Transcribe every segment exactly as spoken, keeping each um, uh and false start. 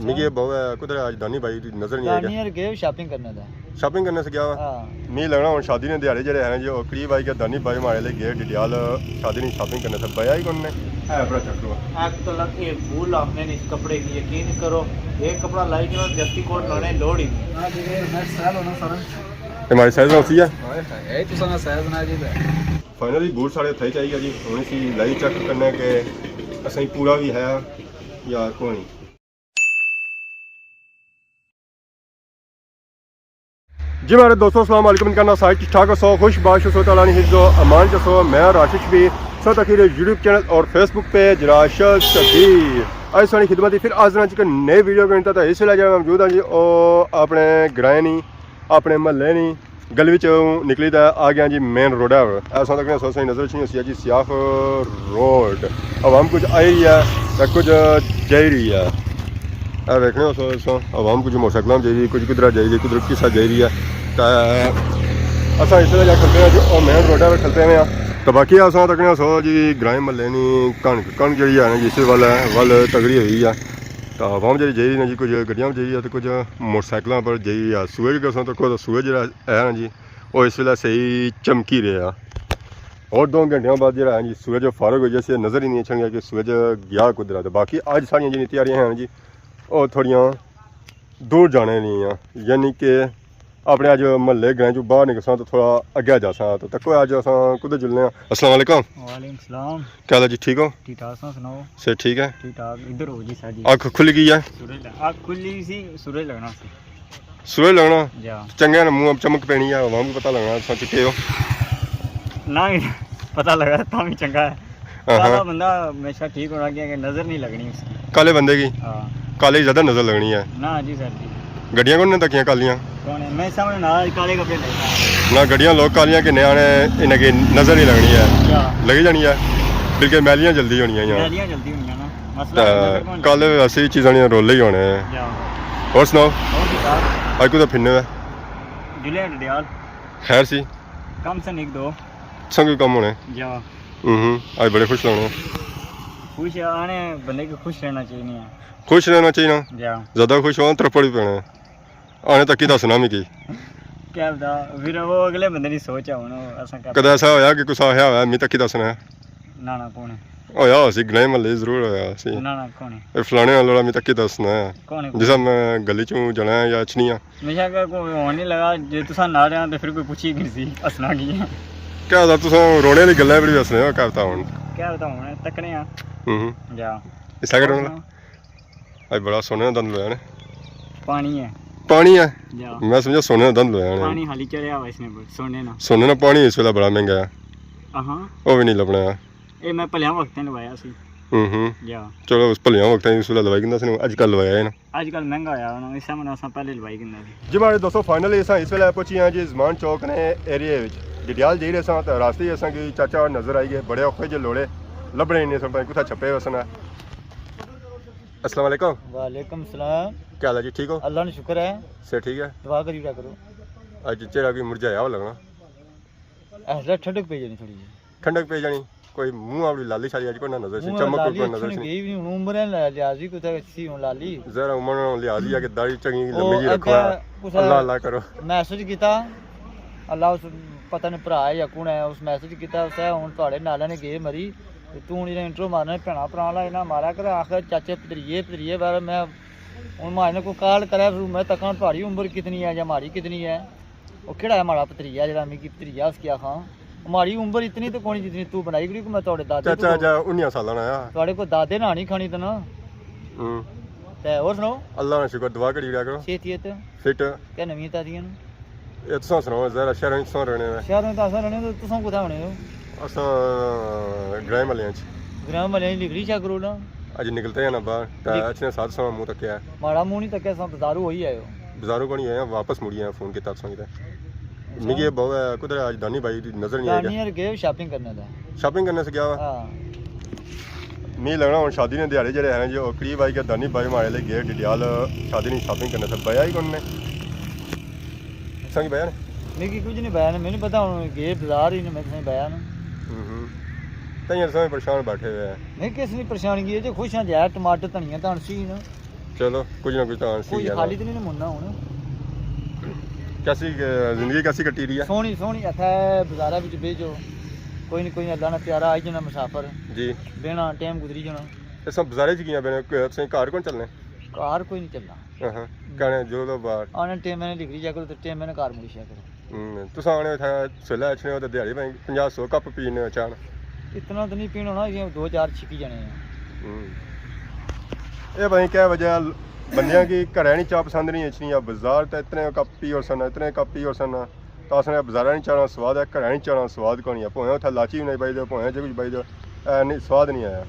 میکی یہ بہو ہے، کدھر ہے آج دانی بھائی نظر نہیں آئے گا۔ دانی یار گئے شاپنگ کرنے دا۔ شاپنگ کرنے سے گیا ہوا؟ ہاں۔ می لگنا ہن شادی نے دیہاڑے جڑے ہیں جو قریب آئی گیا، دانی بھائی ماڑے لے گئے ڈڈیال شادی نی شاپنگ کرنے سے، بھائی آئی کون نے؟ اے بڑا چکر ہوا۔ ایک تو لگ یہ بھول آپ نے اس کپڑے کی یقین کرو، یہ کپڑا لائی کے جستی کوٹ لانے لوڑ ہی نہیں۔ ہاں جی، یہ میں سیل ہونا سارا۔ یہ ہماری سائز ہوتی ہے۔ ہائے ہائے، یہ تو سارا سائز نہ جی۔ فائنلی بوٹ ساڑے تھئی چاہی گیا جی، ہن اسی لائی چیک کرنے کہ اساں پورا بھی ہے یا کوئی نہیں۔ جی ماڑے دوستو، السلام علیکم، کہنا سارے ٹھیک ٹھاک ہو سو، خوش باش ہو سو، تعالیٰ نے حفظ و امان چ سو۔ میں راشد شبیر، سو تک یوٹیوب چینل اور فیس بک پیج راشد شبیر۔ اج ساری خدمت ہی پھر حاضر ہاں جی ایک نئے ویڈیو کے اندر۔ تو اس ویلے جڑا موجود ہاں جی، او اپنے گرائیں نی، اپنے محلے نی، گلی وچ نکلی تے آ گیا جی مین روڈ ہے۔ ایسا تک سو سہی نظر اچھنی ہوسی ہے جی سیاف روڈ۔ عوام کچھ آئی رہی ہے تے کچھ جائی رہی ہے۔ اے ویکھنے ہو سو، سو عوام کچھ موٹر سائیکلاں جائی رہی، کچھ کدھر جائی رہی، کدھر کسا جائی رہی ہے۔ تے اساں اس ویلے جا کھلتے ہیں جی، او مین روڈ ہے، کھلتے ہوئے ہیں۔ تو باقی اساں تکنے سو جی گرائیں محلے نی کن، کن جڑی ہے نا جی، اس ول، ول تگڑی ہوئی ہے۔ تو عوام جڑی جائی رہی نا جی، کچھ گڈیاں جائی رہی ہے تے کچھ موٹر سائیکلاں پر جائی رہی ہے۔ سورج کے اساں تکو تو سورج جڑا ہے نا جی، او اس ویلے صحیح چمکی رہیا۔ اور دو گھنٹیاں بعد جڑا ہے جی، سورج فارغ ہو جاسی، نظر ہی نہیں اچھن گیا کہ سورج گیا کدھر ہے۔ تے باقی اج ساڑیاں جڑیاں تیاریاں ہیں جی، او تھوڑیاں دور جانے نی آں، یعنی کہ اپنے اج محلے گرائیں چوں باہر نکلساں تو تھوڑا اگے جاساں۔ تو تکو اج اساں کدھر جلنے آں۔ السلام علیکم۔ وعلیکم السلام۔ کیا حال ہے جی، ٹھیک ہو؟ ٹھیک ٹھاک، تساں سناؤ؟ صحت ٹھیک ہے؟ ٹھیک ٹھاک، ادھر ہو جی سر جی۔ اکھ کھلی گئی ہے؟ سورج لگ-، اکھ کھلی سی، سورج لگنا سی۔ سورج لگنا؟ جی ہاں۔ چنگا ہے نا، منہ چمک پینی ہے، عوام کو پتہ لگنا تساں چٹے ہو۔ نہ، پتہ لگا تاں بھی چنگا ہے۔ ہاں، ہاں۔ کالا بندہ ہمیشہ ٹھیک ہونا، کیونکہ نظر نہیں لگنی اس کی۔ کالے بندے کی؟ ہاں۔ کالے کی زیادہ نظر لگنی ہے۔ نہ جی سر جی۔ گڈیاں کون نے تکیاں کالیاں؟ کون ہے؟ میں سامنے نال کالے کپڑے لے۔ نہ گڈیاں لوگ کالیاں کہ نیا نے، انہاں کی نظر نہیں لگنی ہے۔ کیا؟ لگی جانی ہے۔ بلکہ میلیاں جلدی ہونیاں یا۔ میلیاں جلدی ہونیاں نا۔ مسئلہ ہے، نظر کون؟ کالے ویسے ہی چیزاں نے رولے ہی ہونے ہیں۔ کیا؟ اور سناؤ؟ اور بھی سر۔ اج کدھر پھرنے ہوئے؟ ضلع ڈڈیال۔ خیر سی؟ کم سے نہیں دو۔ سنگی کم ہونے؟ جی ہاں۔ ہوں، اج بڑے خوش لگنے۔ خوش آنے بندے کو خوش رہنا چاہیے نہیں ہے۔ خوش رہنا چاہیے نا؟ جی ہاں۔ زیادہ خوش ہو، ترپڑ بھی پینا ہے۔ آنے تک ہی دسنا میکی۔ کیا پتا، پھر وہ اگلے بندے نی سوچ ہے ہن، اساں کیا کدے ایسا ہویا کہ کسا آخیا ہویا، "می تک ہی دسنا ہے"؟ نہ، نہ، کون ہے؟ ہویا ہو سی، گلے محلے ضرور ہویا سی۔ نہ، نہ، کون ہے؟ "اے فلانے آلا می تک ہی دسنا ہے۔" کون ہے؟ جس میں گلی چوں جانا ہے یا اچھنی ہے۔ ہمیشہ کہ کوئی ہون نہیں لگا، جے تساں نہ رہیا تے پھر کوئی پوچھی کی سی، ہسنا کی ہے؟ کیا پتا، تساں رونے والی گلاں بڑی ہسنے ہو، کیا پتا ہن۔ کیا پتا ہن، تکنے آں۔ ہوں ہوں۔ جا۔ اس طرح کرو نا۔ اج بڑا سونے نا دند لویا نے۔ پانی ہے۔ پانی ہے؟ جا۔ میں سمجھا سونے نا دند لویا نے۔ پانی خالی چڑھیا ہوا اس نے، سونے نا۔ سونے نا پانی اس ویلے بڑا مہنگا ہے۔ ہاں۔ وہ بھی نہیں لبنا ہے۔ اے میں پہلے وقت لوایا سی۔ ہوں ہوں۔ جا۔ چلو، اس پہلے وقت اس ویلے لوائی گندا سی، اج کل لوایا ہے نا۔ اج کل مہنگا ہویا ہونا، اس سامنے اساں پہلے لوائی گندا سی۔ جی ماڑے دوستو، فائنلی اساں اس ویلے پہنچی ہاں جی زمان چوک نے ایریے وچ۔ ڈڈیال جائی رہے ساں تے راستے ہی اساں کی چاچا نظر آئی گئے، بڑے اوکھے جے لوڑے، لبنے ہی نہیں سن پائے، کتھا چھپے ہوئے سن۔ السلام علیکم۔ وعلیکم السلام۔ کیا حال ہے جی، ٹھیک ہو؟ اللہ نے شکر ہے۔ صحت ٹھیک ہے؟ دعا کری رہا کرو۔ اج چہرہ کوئی مرجھایا ہوا لگنا۔ اس ویلے ٹھنڈک پئی جانی تھوڑی جی۔ ٹھنڈک پئی جانی، کوئی منہ اپنی لالی شالی اج کوئی نہ نظر سی، منہ چمک لالی کوئی نظر اچھن سی۔ گئی بھی ہن، عمر ہے لحاظ ہی کتھے سی ہن لالی۔ ذرا عمر نال لحاظ ہی ہے کہ داڑھی چنگی او لمبی جی رکھو، اگے کسا اللہ اللہ کرو۔ میسج کیتا، اللہ اس پتہ نہیں بھرا ہے یا کون ہے، اس میسج کیتا، اس ہے ہن تہاڑے نالے نے گے مری، تے تو ہن انہاں انٹرو مارنا، بھینا پرانا انہاں مارا کر، آخر چاچے پتریے، پتریے بار میں ہن ماڑے نے کوئی کال کرے، پھر میں تکاں تہاڑی عمر کتنی ہے یا ماڑی کتنی ہے۔ او کیڑا ہے ماڑا بھتریجا جیڑا میکی بھتریجا اس کی آکھاں؟ ماڑی عمر اتنی تے کونی جتنی تو بنائی کھڑی، کوئی میں تہاڑے دادے چاچا تو، چاچا انیاں سالاں نا آیا۔ تہاڑے کوئی دادے نہ ہونی کھانی تے نا۔ ہوں۔ تے اور سناؤ؟ اللہ نا شکر، دعا کری رہیا کرو۔ صحت ہی ہے تے؟ فٹ۔ کیا نویاں تازیاں نے؟ اے تساں سناؤ، ذرا شہراں وچ تساں رہنے ہو؟ شہراں وچ تاں اساں رہنے، تے تساں کتھے ہونے ہو؟ اساں گرائیں محلے وچ۔ گرائیں محلے وچ نکلی جا کرو نا۔ اج نکلتے ہیں نا باہر، تے نک- اچھنے ساتھ ساں منہ تکیا۔ ماڑا منہ نہیں تکیا، اساں بازاروں ہوئی آئے ہو۔ بازاروں کونی آیا، واپس مڑی آیا، فون کیتا تساں کیتا۔ اچھا۔ میکی یہ بہو ہے، کدھر ہے آج دانی بھائی نظر نہیں آیا دانی کیا؟ یار گئے شاپنگ کرنے دا۔ شاپنگ کرنے سے گیا ہوا؟ ہاں۔ می لگنا ہن شادی نے دیہاڑے جڑے ہیں جو قریب آئی گیا، دانی بھائی ماڑے لے گئے ڈڈیال شادی نی شاپنگ کرنے سے، بھائی آئی کون نے؟ تساں کی بھائی نے؟ میکی کچھ نہیں بھائی نے، میں نہیں پتا ہن گئے بازار ہی نے، میں تساں بھائی نے۔ ہوں ہوں۔ تاں یار سمجھ پریشان بیٹھے ہوئے ہیں۔ نہیں، کس نی پریشانگی ہے جی، خوش ہاں جی، ٹماٹر دھنیا تاں سی نا۔ چلو، کچھ نہ کچھ تو آن سی کوئی ہے نا۔ خالی تو نہیں مننا ہن۔ کیسی، اے، زندگی کیسی کٹی رہی ہے؟ سوہنی، سوہنی۔ اتھے بازاراں وچ بہی جو، کوئی نہ کوئی اللہ نا پیارا آئی جانا مسافر۔ جی۔ بہنا، ٹائم گزری جانا۔ اس وقت بازارے چ کیاں بہنے؟ تساں گھر کون چلنے؟ گھر کوئی نہیں چلنا۔ ہاں ہاں۔ کہنے جو لو باہر۔ آنے ٹائم میں نے ڈگری جا کرو تے ٹائم میں نے گھر مڑی جا کرو۔ ہوں، تساں آنے اتھے سویلے اچھنے ہو تے دیہاڑی بھائی پنجاہ سو کپ پینے ہو چاہ نا۔ اتنا تو نہیں پینا ہونا، یہ دو چار چھکی جانے ہیں۔ ہوں۔ اے بھائی کیا وجہ، بندیاں کی گھرے نی چاہ پسند نہیں اچھنی، یا بازار تے اتنے کپ پی اور سن، اتنے کپ پی اور سن، تو اساں نے بازاراں نی چاہ نا سواد ہے، گھرے نی چاہ نا سواد کونی ہے۔ بھویں اتھے لاچی بھی نہیں پائی دے، بھویں جے کچھ پائی دے، اے نہیں، سواد نہیں آیا۔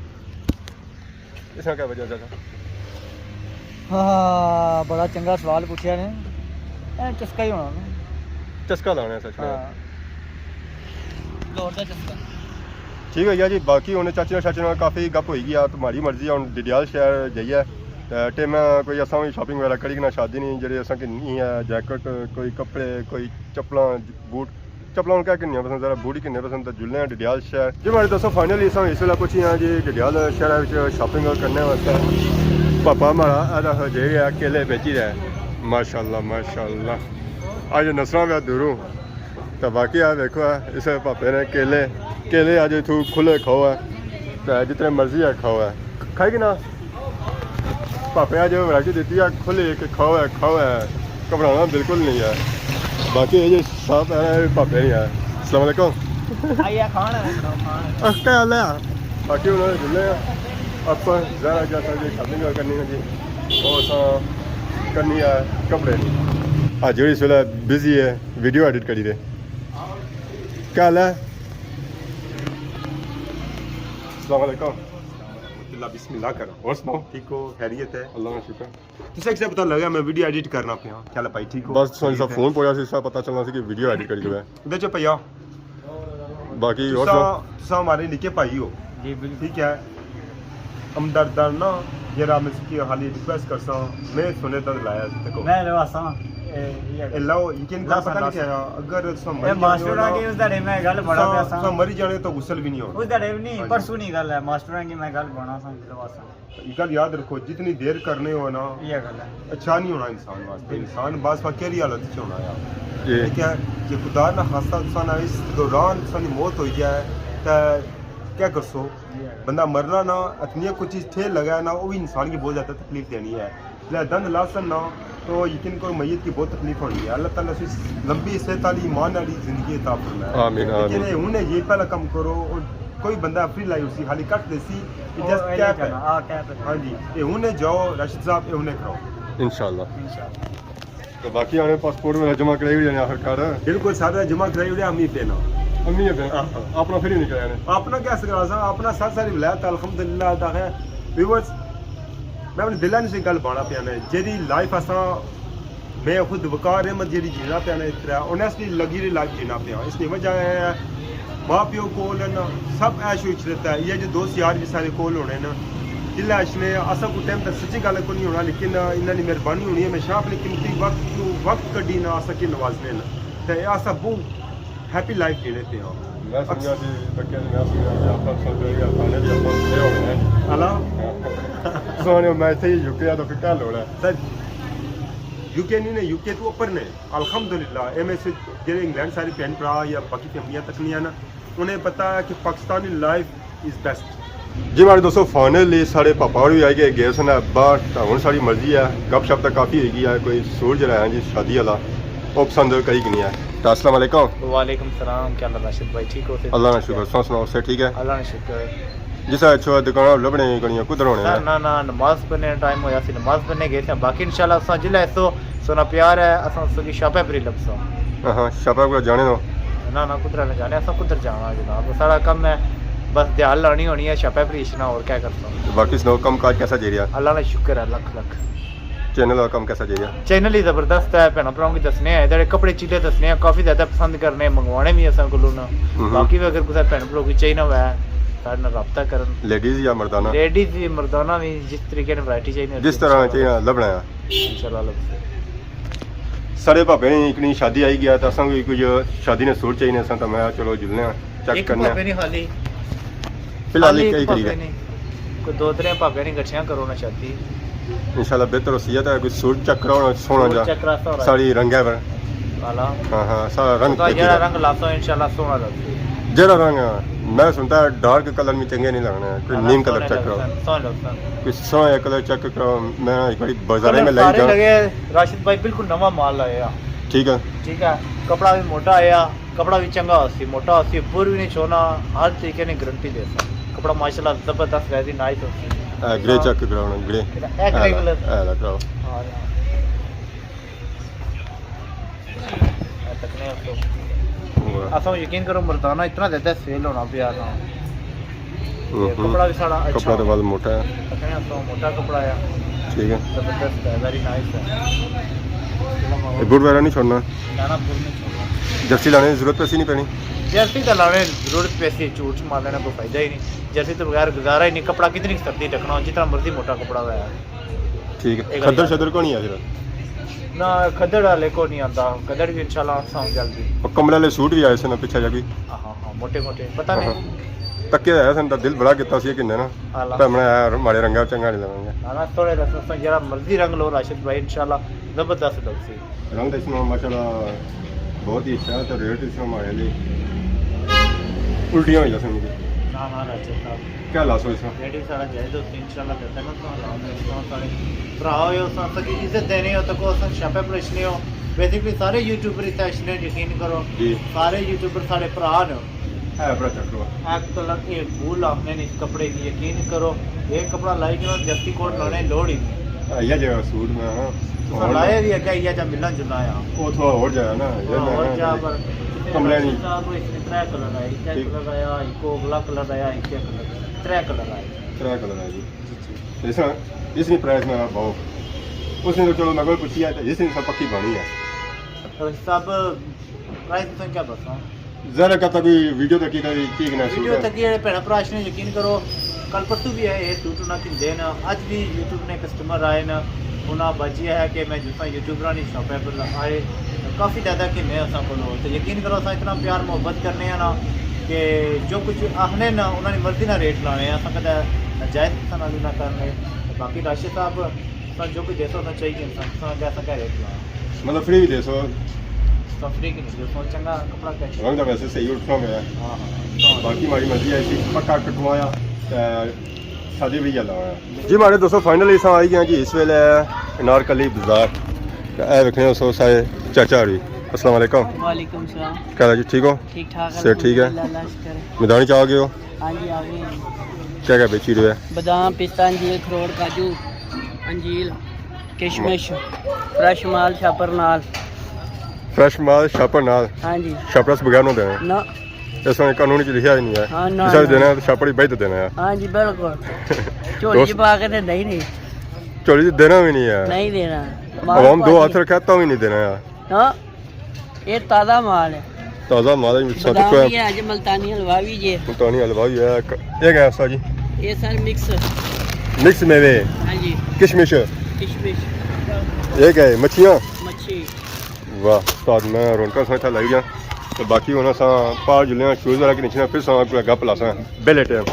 اس نا کیا وجہ ہے؟ ہاں، بڑا چنگا سوال پوچھیا نے۔ اے چسکا ہی ہونا نا۔ چسکا لانا ہے سچ میں۔ ہاں۔ دور دا چسکا۔ ٹھیک ہوئی گیا جی، باقی ہن چاچے نال شاچے نال کافی گپ ہوئی گیا، تمہاری مرضی ہے، ہن ڈڈیال شہر جائیے۔ تے ٹائم کوئی اساں وی شاپنگ وغیرہ کری کنا شادی نہیں، جیڑے اساں کی نہیں ہے، جیکٹ، کوئی کپڑے، کوئی چپلاں، بوٹ، چپلاں ہن کیا گھننیاں پسند، ذرا بوٹ ہی گھننے پسند، تے جلنے آں ڈڈیال شہر۔ جی ماڑے دوستو، فائنلی اساں اس ویلے پہنچی آں جی ڈڈیال شہر وچ شاپنگ کرنے واسطے۔ پاپا ماڑا ادا ہو جائی رہیا، کیلے بیچی رہیا۔ ماشاءاللہ، ماشاءاللہ۔ اج نسراں پیا دوروں۔ تے باقی آ دیکھو، اس پاپے نے کیلے، کیلے اج اتھوں کھلے کھاؤ ہے، تے جتنے مرضی ہے کھاؤ ہے۔ کھائی کہ نا؟ پاپے اج ورائٹی دیتی ہے، کھلے کہ کھاؤ ہے، کھاؤ ہے، گھبرانا بالکل نہیں ہے۔ باقی یہ جو صاحب ہے، یہ پاپے نہیں ہے۔ السلام علیکم۔ آئیے کھان ہے، کھان ہے۔ اخ، کیا حال ہے؟ باقی انہوں نے جلنے ہیں۔ آپ ذرا جیسا جی شاپنگ کرنی ہے جی، وہ اساں کرنی ہے کپڑے۔ ہاں، جیڑی اس ویلے بزی ہے، ویڈیو ایڈٹ کری رہے۔ کیا حال ہے؟ السلام علیکم۔ اللہ، بسم اللہ کرو۔ اور سناؤ؟ ٹھیک ہو؟ خیریت ہے؟ اللہ کا شکر۔ تساں کسے پتہ لگا میں ویڈیو ایڈٹ کرنا پیا؟ کیا حال ہے بھائی، ٹھیک ہو؟ بس تساں خیریت ہے؟ فون پویا سی، سا پتہ چلنا سی کہ ویڈیو ایڈٹ کری رہے۔ ادھر چو پیا۔ باقی اور تساں، سناؤ؟ تساں ہمارے نکے بھائی ہو۔ جی، بالکل۔ ٹھیک ہے۔ ہمدردانہ جیڑا میں اس کی حالی ریکویسٹ کرساں، میں سنے تک لایا تکو۔ میں لو آساں، اے، اے، اے لو، یقین کرو، لاساں، پتہ نہیں لاساں۔ کیا، اگر تساں اے مری جانے ہو ماسٹر نا، آ کے اس دہاڑے میں گل بنا تساں، پیا ساں۔ تساں مری جانے تو غسل بھی نہیں ہونا۔ اس دہاڑے بھی نہیں، ہاں جی۔ پرسوں نہیں گل ہے، ماسٹر آ کے میں گل بنا ساں، لو آساں۔ یہ گل یاد رکھو، جتنی دیر کرنے ہو نا، یہ گل ہے۔ اچھا نہیں ہونا انسان واسطے۔ بالکل۔ انسان بس کیڑی حالت وچ ہونا ہے۔ جی۔ ٹھیک ہے، جے خدا نہ خاصہ تساں نا اس دوران تساں دی موت ہوئی جائے، تے کیا کرسو؟ بندہ مرنا نا، اتنی کوئی چیز ٹھیک لگا ہے نا، وہ بھی انسان کی بہت زیادہ تکلیف دینی ہے۔ جس لے دند لاسن نا، تو یقین کرو میت کی بہت تکلیف ہونی ہے۔ اللہ تعالیٰ اسی لمبی صحت والی، ایمان والی زندگی عطا فرمائے۔ آمین، لیکن آمین۔ اے ہن اے پہلا کم کرو، اور کوئی بندہ فری لائی اسی خالی کٹ دے سی، کہ او، جسٹ اے کیپ نہیں ہے۔ جانا، آ، کیپ ہے۔ ہاں جی، اے ہن اے جاؤ، راشد صاحب، اے ہن اے کراؤ۔ انشاءاللہ۔ انشاءاللہ۔ تو باقی آنے پاسپورٹ وغیرہ جمع کرائی ہوئی جانے آخر کار۔ بالکل، سارا جمع کرائی ہوئی، امی پہ نا۔ امی پہ نا؟ ہاں، ہاں۔ اپنا پھر ہی نہیں کرایا نے۔ اپنا کیا سکرا سا، اپنا سر ساری ولایت، الحمدللہ، دا ہے۔ ویورز، میں اپنے دلان سے گل بانا پیا نے، جیڑی لائف اساں، میں خود وقار احمد جیڑی جینا پیا نے، اترا اونیسٹلی لگی رہی لائف جینا پیا۔ اس کی وجہ ہے، ماں پیو کول ہے نا، سب عیش و عشرت ہے۔ یہ جو دوست یار بھی سارے کول ہونے نا، جلے اچھنے، اساں کو ٹائم تک سچی گل کوئی نہیں ہونا، لیکن انہاں دی مہربانی ہونی ہے۔ ہمیشہ اپنے قیمتی وقت کو، وقت کڈی نا، اساں کی نوازنے نا۔ تے اساں بہت ہیپی لائف جینے پے ہاں۔ میں سمجھا جی، تکیا جی، میں سمجھا جی، آپ سمجھا جی، آپ نے بھی آپ سمجھے ہونے ہیں۔ ہلو۔ سونے میں اتھے ہی یو کے آ تو پھر کیا لوڑ ہے؟ سر، یو کے نہیں نے، یو کے تو اوپر نے۔ الحمدللہ، اے میں سے جیڑے انگلینڈ سارے بھین بھرا یا باقی فیملیاں تک نہیں آنا، انہیں پتہ ہے کہ پاکستانی لائف از بیسٹ۔ جی ماڑے دوستو، فائنلی ساڑے پاپا ہوری آئی گئے، گئے سن باہر، تاں ہن ساڑی مرضی ہے، گپ شپ تاں کافی ہوئی گئی ہے، کوئی سور جیڑا ہے جی شادی والا، او پسند کری کنی ہے۔ تاں السلام علیکم۔ وعلیکم السلام، کیا حال ہے راشد بھائی، ٹھیک ہو؟ اللہ نا شکر، تساں سناؤ، صحت ٹھیک ہے؟ اللہ نا شکر۔ جی سر، اچھو دکان لبنے کنی کدھر ہونے سر، ہیں؟ نہ، نہ، نماز پڑھنے ٹائم ہویا سی، نماز پڑھنے گئے تھے، باقی انشاءاللہ اساں جلے سو سونا پیار ہے، اساں سکی شاپے پری لبساں۔ ہاں ہاں، شاپے کو جانے دو۔ نہ، نہ، کدھر نہ جانے، اساں کدھر جانا جناب؟ ساڑا کم ہے، بس دیہاڑ لانی ہونی ہے، شاپے پری اشنا، اور کیا کرساں؟ باقی سناؤ، کم کاج کیسا جائی رہا؟ اللہ نا شکر ہے، لکھ لکھ۔ چینل کا کم کیسا جائی رہا؟ چینل ہی زبردست ہے، بھیناں بھراؤں کی دسنے ہیں، ادھر کپڑے چیلے دسنے ہیں، کافی زیادہ پسند کرنے ہیں، منگوانے بھی اساں کولوں نا۔ ہوں۔ باقی بھی اگر کسے بھین بھرو کی چاہیے نا ہوئے، ساڑے نال رابطہ کرن۔ لیڈیز یا مردانہ؟ لیڈیز بھی، مردانہ بھی، جس طریقے نے ورائٹی چاہیے، جس طرح چاہیے، لبنا ہے۔ انشاءاللہ لبسے۔ ساڑے بھاپے نے اکنی شادی آئی گیا، تاں اساں کوئی کچھ شادی نے سوٹ چاہیے نے، اساں تاں میں چلو جلنے آں، چیک ایک کرنے آں۔ بھاپے نے خالی، فی الحال خالی ایک ایک ہی بھاپے کریے۔ نے۔ کوئی دو ترے بھاپے نے گٹھیاں کرو نا شادی۔ انشاءاللہ بہتر ہوسی ہے۔ تے کوئی سوٹ چیک کراؤ نا، سوہنا سوٹ جا۔ چیک کرا سوہنا۔ ساڑی رنگ ہے پر۔ والا۔ ہاں، ہاں، ساڑا رنگ تو جیڑا دیکھو۔ رنگ لاسو انشاءاللہ سوہنا لگسی۔ جیڑا رنگ ہے، میں سنتا ہے ڈارک کلر میں چنگے نہیں لگنے، کوئی نہ، نہ، نیم کلر سوہنے چیک کراؤ۔ لگسن، سوہنے لگسن۔ کوئی سوہنا جیہا کلر چیک کراؤ، میں ایک باری بازارے کلر میں لائی سارے جاؤں۔ لگے، راشد بھائی بالکل نواں مال آیا۔ ٹھیک ہے۔ ٹھیک ہے، کپڑا بھی موٹا آیا۔ کپڑا بھی چنگا ہوسی، موٹا ہوسی، بر بھی نہیں چھوڑنا، ہر طریقے نے گارنٹی دے سا۔ کپڑا ماشاءاللہ زبردست، ویری نائس ہوسی۔ اے گرے چیک کراؤ نا، گرے۔ اے گرے اے لا، کلر۔ اے لا کراؤ۔ ہاں، ہاں۔ اے تکنے ہو تو۔ واہ۔ اساں یقین کرو مردانہ اتنا زیادہ سیل ہونا پیا نا۔ ہوں، ہوں۔ کپڑا بھی ساڑا اچھا۔ کپڑا تو بہت موٹا ہے۔ تکنے ہو تو موٹا کپڑا ہے۔ ٹھیک ہے۔ زبردست ہے، ویری نائس ہے۔ اے بوٹ وغیرہ نہیں چھوڑنا؟ نہ، نہ، بوٹ نہیں چھوڑنا۔ جرسی لانے دی ضرورت پیسی نہیں پینی؟ جرسی تو لانے دی ضرورت پیسی، جھوٹ مارنے نا کوئی فائدہ ہی نہیں۔ جرسی تو بغیر گزارا ہی نہیں، کپڑا کتنی سردی ڈھکنا ہو، جتنا مرضی موٹا کپڑا ہویا۔ ٹھیک ہے۔ اے گل کھدڑ ہے۔ شدڑ کو نہیں آ پھر؟ نہ، کھدڑ والے کو نہیں آتا، کھدڑ بھی انشاءاللہ آساں جلدی۔ اور کمبل والے سوٹ بھی آئے سن پچھے جا کوئی؟ ہاں، ہاں، موٹے موٹے، پتہ ہاں، نہیں۔ ہاں۔ تکے آیا سن تو دل بڑا کیتا سی کہ نہ نا۔ اللہ۔ تو میں ماڑے رنگا چنگا نہیں لگاں گا۔ ہاں، تھوڑے رسم جڑا مرضی رنگ لو راشد بھائی، انشاءاللہ زبردست لگسی۔ رنگ تو اس میں ماشاءاللہ بہت ہی اچھا ہے، تو ریٹ اس میں ماڑے لیے الٹیاں ہوئی جاسن مجھے۔ نہ، نہ، راشد صاحب۔ کیا لاسو اس میں؟ ریٹ بھی سارا جائز ہوسی، انشاءاللہ بہتر نہ تو حرام ہے، اس طرح سارے بھرا ہوئے، اس طرح کی عزت دینے ہو تو کو اس طرح شاپے پر اچھنے ہو۔ بیسکلی سارے یوٹیوبر اتنے اچھنے، یقین کرو۔ جی۔ سارے یوٹیوبر سارے بھرا نے۔ اے بڑا چکر ہوا۔ اے کلر، اے بھول آخنے نے اس کپڑے کی، یقین کرو۔ اے کپڑا لائی کے نا جرسی کوٹ لانے لوڑ ہی نہیں۔ اے یہ جگہ سوٹ میں ہاں۔ تساں لایا بھی اگے یہ جا ملنا جلنا آیا۔ وہ تھوڑا اور جایا نا، یہ ہاں، میں اور نا جا پر کمرے نہیں۔ صاحب اس میں ترے کلر آئے، ایک ٹھیک۔ کلر آیا، ایک اگلا کلر آیا، ایک کلر، ترے کلر آئے۔ ترے کلر آئے جی۔ جی، جی۔ اس، اس نے پرائس نہ بہو۔ اس نے تو چلو میں کوئی پوچھی ہے، تو اس نے سب پکی بانی ہے۔ اور سب پرائس تساں کیا بساں؟ ذرا کا تک ویڈیو تک کی تھی، ٹھیک نہ ویڈیو سوٹ ہے۔ تک یہ بھیڑا پراش نے یقین کرو، کل پرسوں بھی ہے، یہ سوٹ انہاں کی دین، اج بھی یوٹیوب نے کسٹمر آئے نا، انہاں بجیا ہے کہ میں جتنا یوٹیوبراں نی شاپیں پر آئے، کافی زیادہ گھنے اساں کولو۔ تو یقین کرو، اساں اتنا پیار محبت کرنے ہیں نا کہ جو کچھ آخنے نا، انہاں نی مرضی نہ ریٹ لانے ہیں، اساں کدے ناجائز کسے نال نہ کرنے۔ باقی راشد صاحب، اساں جو کچھ دیسو، اساں چاہیے، اساں، اساں کیا، اساں کیا ریٹ لانا؟ مطلب فری بھی دیسو؟ اساں فری کی نہیں دیسو، چنگا کپڑا کیا؟ رنگ تو ویسے صحیح اٹھنا پیا۔ ہاں، ہاں۔ باقی ماڑی مرضی ہے، اسی پکا کٹوایا، تے سادی بھی جانا ہویا۔ جی ماڑے دوستو، فائنلی اساں آئی گئے جی اس ویلے انارکلی بازار۔ تے اے ویکھنے ہو سو سارے چاچا ہوری۔ السلام علیکم۔ وعلیکم السلام۔ کیا حال ہے جی، ٹھیک ہو؟ ٹھیک ٹھاک، صحت ٹھیک ہے؟ الحمدللہ، اللہ شکر ہے۔ میدانی چ آ گئے ہو؟ ہاں جی، آ گئے ہیں۔ کیا کیا بیچی رہے ہو؟ بادام، پستہ، انجیر، اخروٹ، کاجو، انجیر، کشمش، فریش مال شاپر نال۔ فریش مال شاپر نال؟ ہاں جی۔ شاپر سے بغیر نہ دینا؟ نہ۔ اس میں قانون چ لکھیا ہی نہیں ہے۔ ہاں، نہ، جس نے نہ۔ دینا ہے تو شاپر ہی بہت دینا ہے۔ ہاں جی، بالکل۔ جھولی دوست چ پا کے تے نہیں، نہیں۔ جھولی چ دینا بھی نہیں ہے۔ نہیں دینا۔ مال عوام دو پاٹی۔ ہاتھ رکھا تو بھی نہیں دینا ہے۔ ہاں، یہ تازہ مال ہے۔ تازہ مال ہے، سب بادام کو بھی ہے، اج ملتانی حلوہ بھی جے۔ ملتانی حلوہ بھی ہے۔ یہ کیا ہے سر جی؟ یہ سر مکس۔ مکس میوے۔ ہاں جی۔ کشمش۔ کشمش۔ یہ کیا ہے؟ مچھیاں؟ مچھی۔ واہ، استاد، میں رونقاں ساں اتھا لائی گیا۔ تو باقی ہن اساں پار جلنے آں، شوز وغیرہ کی نچنے آں، پھر ساں کوئی گپ لاساں بیلے ٹائم۔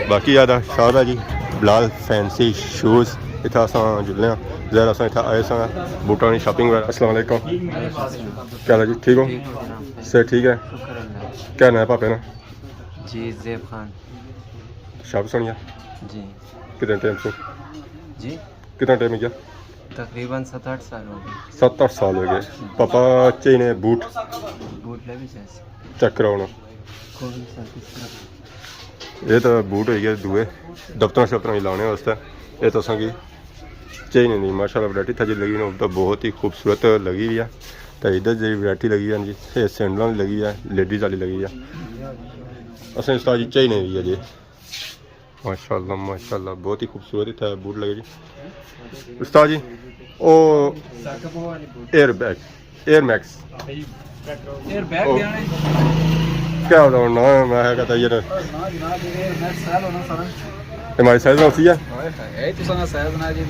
باقی یاد آ شاہ دا جی، بلال فینسی شوز، اتھا اساں جلنے آں۔ ظاہر اساں اتھا آئے ساں بوٹاں نی شاپنگ وغیرہ۔ السلام علیکم۔ کیا حال ہے جی؟ ٹھیک ہو؟ ٹھیک ہو جناب؟ صحت ٹھیک ہے؟ شکر اللہ۔ کیا نام ہے پاپے نا؟ جی، زیب خان۔ شاپ سنیا؟ جی۔ کتنا ٹائم سے؟ جی؟ کتنا ٹائم ہو گیا؟ تقریباً ست آٹھ سال ہو گئے۔ ست آٹھ سال ہو گئے۔ پاپا چاہیے نے بوٹ؟ بوٹ لے بھی چاہیے۔ چیک کراؤ نا۔ کون سا، کس طرح؟ یہ تو بوٹ ہوئی گئے دوئے، دفتر شفتر ہی لانے واسطے۔ یہ تو اساں کی چاہیے نہیں، ماشاءاللہ ورائٹی تھا جی لگی نا، تو بہت ہی خوبصورت لگی ہوئی ہے۔ تو ادھر جی ورائٹی لگی ہے جی، یہ سینڈل والی لگی ہے، لیڈیز والی لگی ہے۔ اساں استاد جی چاہیے نہیں ہے جی۔ ماشاءاللہ، ماشاءاللہ، بہت ہی خوبصورت اتھا بوٹ لگے جی۔ استاد جی، او ایئر بیگ، ایئر میکس۔ ایئر بیگ او۔ دینے۔ کیا ہوتا ہوں نام ہے، میں کہتا یہ نا۔ نہ جناب، ایئر میکس سیل ہونا سارا۔ یہ ہماری سائز ہوتی ہے۔ ہائے ہائے، اے تو سارا سائز نہ جی۔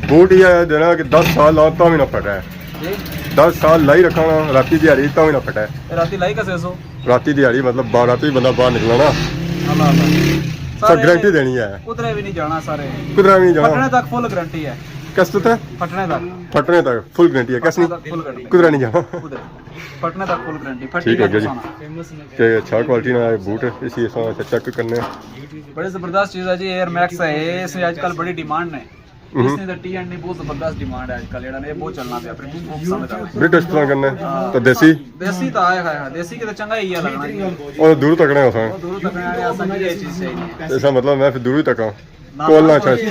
بوٹ یہ ہے دینا کہ دس سال لاؤ تو بھی نہ پھٹا ہے۔ جی۔ دس سال لائی رکھنا، راتی دیہاڑی تو بھی نہ پھٹا ہے۔ اے راتی لائی کسے سو؟ راتی دیہاڑی مطلب بارہ تو ہی بندہ باہر نکلنا نا۔ اللہ اللہ۔ سر، گارنٹی دینی ہے۔ کدھرے بھی نہیں جانا سارے۔ کدھرے بھی نہیں جانا۔ پھٹنے تک فل گارنٹی ہے۔ کس تے؟ پھٹنے تک۔ پھٹنے تک فل گارنٹی ہے، کس نہیں؟ پھٹنے تک فل گارنٹی۔ کدھرے نہیں جانا۔ کدھر؟ پھٹنے تک فل گارنٹی، پھٹی ٹھیک ہے جی۔ کہ اچھا کوالٹی نا بوٹ، اسی اساں اچھا چیک کرنے ہیں۔ بڑی زبردست چیز ہے جی، ایئر میکس ہے، اس نے آج کل بڑی ڈیمانڈ نے۔ اس نے تو ٹی اینڈ نہیں، بہت زبردست ڈیمانڈ ہے آج کل، جیڑا نے بہت چلنا پیا، بڑی بہت پسند کرنا۔ برٹش پسند کرنے، تو دیسی؟ دیسی تو آئے ہائے ہائے، دیسی کے تو چنگا ہی ہے لگنا جی۔ اور دور تکنے ہو سن۔ دور تکنے آئے، اساں کی یہ چیز چاہیے۔ اس کا مطلب میں پھر دور ہی تکاں۔ نہ، کول نہ نہ، چاہیے۔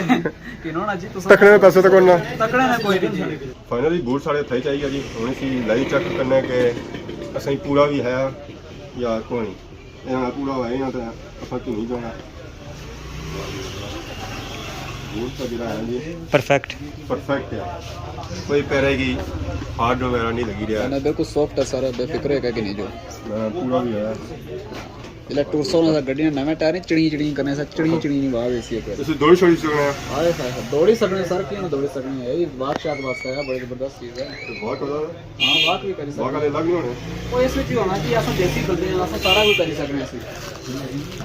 کہ نو نا جی، تساں تکنے میں پیسے تو کون نہ۔ تکنے میں کوئی نہیں۔ فائنلی بوٹ سارے تھئی چاہیے جی، ہن اسی لائی چیک کرنا کہ اساں پورا بھی ہے یا کوئی نہیں۔ یہ نہ پورا ہویا، یہ نہ تو اساں کیوں نہیں جانا۔ بوٹ تو جڑا ہے جی، پرفیکٹ۔ پرفیکٹ ہے، کوئی پیرے کی ہارڈ وغیرہ نہیں لگی رہا۔ نہ، بالکل سافٹ ہے سارا، بے فکر ہے کہ نہیں جو۔ نہ، پورا بھی ہے۔ جلے ٹورسو نے گڈیاں نویں ٹائر چڑی چڑی کرنے سا، چڑی چڑی نہیں آواز ایسی ایک۔ اسے دوڑی چھوڑی سکنے ہیں۔ ہائے ہائے ہائے، دوڑی سکنے سر، کیوں نہ دوڑی سکنے؟ یہ واک شاک واسطے ہے، بڑی زبردست چیز ہے۔ تو واک والا؟ ہاں، واک بھی کری سکنے۔ واک والے الگ نہیں ہونے؟ وہ اس وچ ہی ہونا کہ اساں دیسی بندے ہیں، اساں سارا کچھ کری سکنے ہیں۔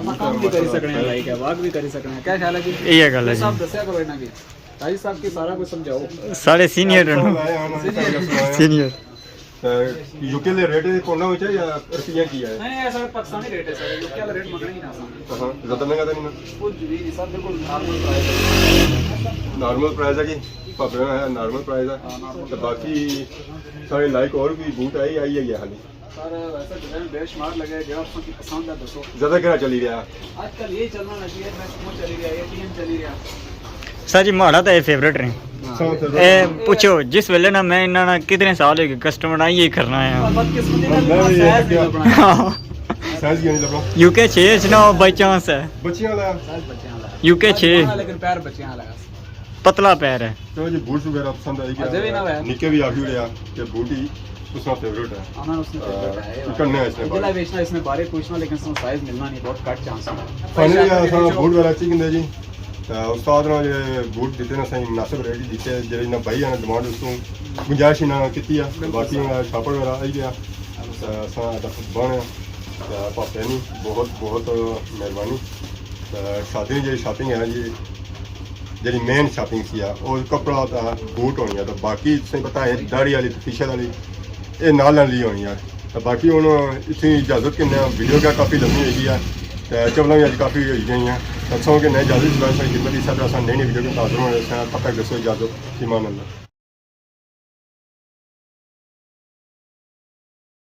اساں کام بھی کری سکنے ہیں، لائک ہے، واک بھی کری سکنے ہیں۔ کیا خیال ہے جی؟ یہ گل ہے جی۔ سب دسیا کرو انہاں کی۔ قاضی صاحب کی سارا کچھ سمجھاؤ۔ سارے سینئر ہیں۔ سینئر۔ سینئر۔ تے یو کے آلے ریٹ کون ہونا چاہیے یا روپیہ کی ہے؟ نہیں، یہ سر پاکستانی ریٹ ہے سر، یو کے والا ریٹ منگنا ہی نہ سر۔ ہاں، زیادہ مہنگا تو نہیں نا؟ کچھ بھی نہیں سر، بالکل نارمل پرائس ہے۔ نارمل پرائس ہے جی، پاپے ہے نارمل پرائس ہے۔ ہاں، نارمل۔ تو باقی سارے لائک اور بھی بوٹ آئی، آئی ہے یہ حالی۔ سر، ویسے ڈیزائن بے شمار لگے، جیڑا تساں کی پسند ہے دسو۔ زیادہ کیڑا چلی رہیا؟ آج کل یہی چلنا لگی ہے، میں کون چلی رہیا، یہ ٹی ایم چلی رہیا۔ سر جی، ماڑا تو یہ فیورٹ رہے۔ ہاں۔ اے پوچھو، جس ویلے نا میں انہاں نا کتنے سال ہوئے کسٹمر نا یہ کرنا ہے۔ بدقسمتی نال میں بھی یہ سائز نہیں لبنا۔ سائز کیوں نہیں لبنا؟ یو کے چھ اچ نا بائی چانس ہے۔ بچیاں والا؟ سائز بچیاں والا۔ یو کے چھ۔ لیکن پیر بچیاں والا۔ پتلا پیر ہے۔ چلو جی، بوٹس وغیرہ پسند آئی گیا۔ اجے بھی نہ ہویا۔ نکے بھی آخی اڑیا کہ بوٹ ہی اس کا فیورٹ ہے۔ ہاں، اس کا فیورٹ ہے۔ کرنے ہیں اس نے جلا بارے۔ بیچنا، اس نے بارے پوچھنا، لیکن اس کا سائز ملنا نہیں، بہت گھٹ چانس ہے۔ فائنلی اساں بوٹ وغیرہ چیک کیتے جی۔ تے استاد نے جڑے بوٹ دیتے نا، صحیح مناسب ریٹ دیتے، جڑے انہاں بھائی نے ڈیمانڈ اس کو گنجائش انہاں کیتی ہے۔ بالکل باقی سر۔ انہاں شاپر وغیرہ آئی گیا۔ تے اساں دا خود بن ہے۔ تے پاپے نی بہت بہت مہربانی۔ تے شادی نی جڑی شاپنگ ہے جی، جڑی مین شاپنگ سی آ، او کپڑا تے بوٹ ہونی آ، تے باقی تساں پتہ ہے داڑھی والی تے فیشل والی، اے نال نال ہی ہونی آ۔ تے باقی ہن اتنی اجازت کنے، ویڈیو کیا کافی لمبی ہوئی گئی آ، تے چپلاں وی اج کافی ہوئی گئیاں۔ تے تساں کنے اجازت، ساری خدمت دی ساتھ اساں نئی نئی ویڈیو کنے حاضر ہونے، تب تک دسو اجازت، فی امان اللہ۔